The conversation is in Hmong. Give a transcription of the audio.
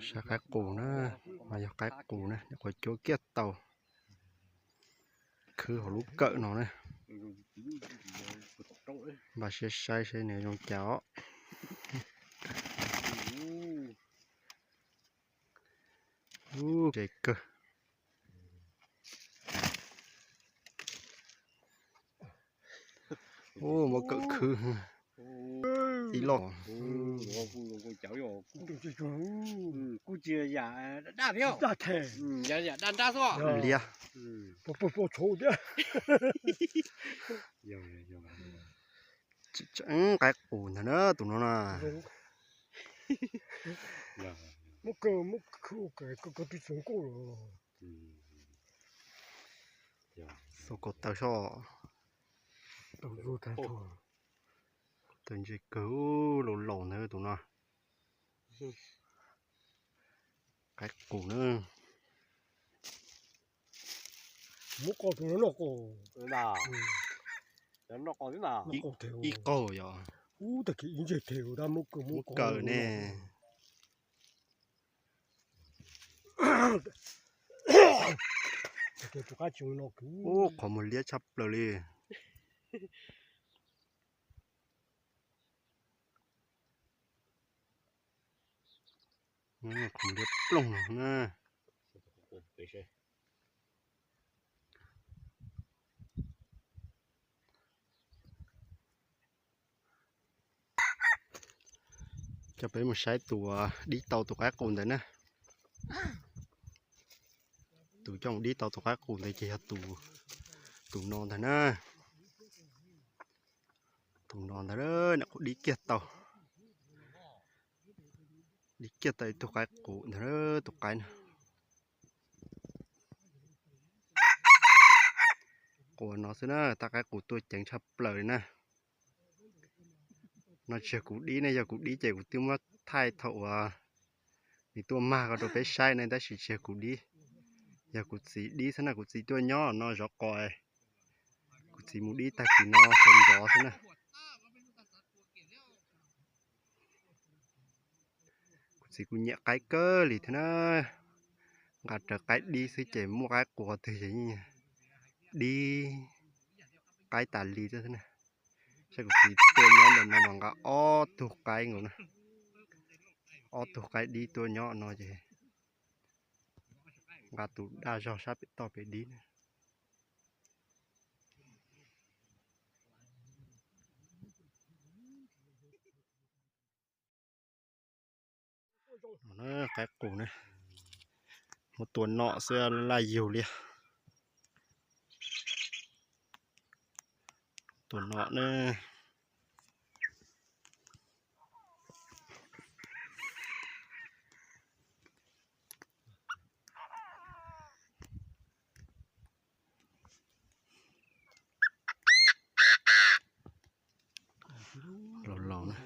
Saib qaib qus na, no yog qaib qus na, nyuam qhuav cuab kiag tau. Khwb hauv lub kawm no na. Npaj siab saib seb nws zoo cas os. Ub, ntse kawg. Ub, muab kawm khwb ib loj. Kuj tsis yam daj thiab, yam daj nrab xwb. Liab. Qaib qus ntag na tus no na. Xauj ko taw soj. Taw ntse kawg, laus laus ntag tus no. Qaib qus na. Ib qaug yog. Muab kawm ne. Ub, qhov muag liab tshaj plaws li. Qhov muag liab ploog na. Coj peb mus saib tus dib tau tus qaib qus ntawd na. Tus coj mus dib tau tus qaib qus ntawd ces yog tus no ntag na. Tus no ntag, nyuam qhuav dib kiag tau. Dib kiag tau ib tug qaib qus ntag, tus qaib no. Qus no xwb na, tab qaib qus tuaj ceev tshaj plaws li na. No tsis yog kuv dib ne, yog kuv dib ces kuv twb muab thaij thaum uas nws tuaj mag ko rau peb saib ne, tab sis tsis yog kuv dib. Yog kuv txiv dib xwb na, kuv txiv tuaj nyob no zov qos, kuv txiv mus dib tag kis no sawv ntxov xwb na. Kuv txiv kuj nyiam qaib kawg li thiab na. Nqa rawv qaib dib xwb ces muaj qaib qus twg ces yeej dib qaib tas li xwb na. Saib kuv txiv tuaj nyob ntawm no mas nqa ob tug qaib nkaus na. Ob tug qaib dib tuaj nyob no ces nqa tus daj zog sab pem toj pem dib na. Qaib qus na, muab tua nom xwb laj yug li. Tua nom na. Laus laus na.